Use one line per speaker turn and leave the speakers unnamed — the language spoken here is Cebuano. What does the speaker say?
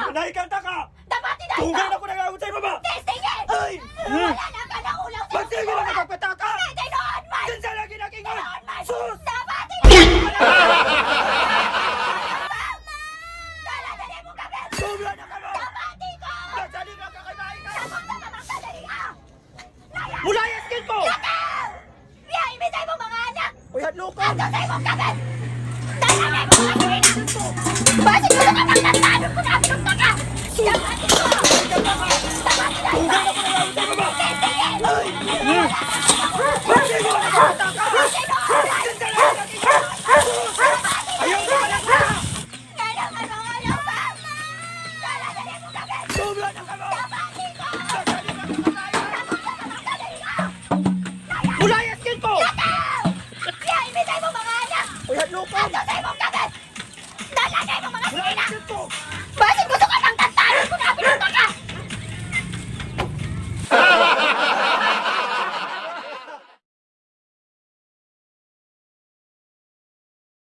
Naikanta ka!
Dapat na
Tunggal na ko nag-awit sa ibaba!
Sige!
Ay!
Wala na ka na ulaw sa
Magsige na kapagpataka!
Kay tinuod man!
Kinsa lagi nakingon!
Tinuod man!
Sus!
Dapat Dala dali mo kami!
Tunggal na ka mo!
Dabati ko!
Nagsalig na ka kay Maika!
Sabog na mamagdadali ah! Naya!
Mulayas kin ko!
Lakaw! Biya, imisay mo mga anak!
Uy, hadlok ka!
Ato sa imong kabit! Dala na mo kasulina! Basig ko na kapag nagtanong kung namin ka! Dabati ko! Dabati na
Tunggal na ko nag-awit sa ibaba!
Sige!
Ay! Magsige na kapagpataka! Kinsa lagi nakingon! Sus! Ayaw na ka!
Dala ka mga alaw pa! Dala dali mo kabit!
Tunggal na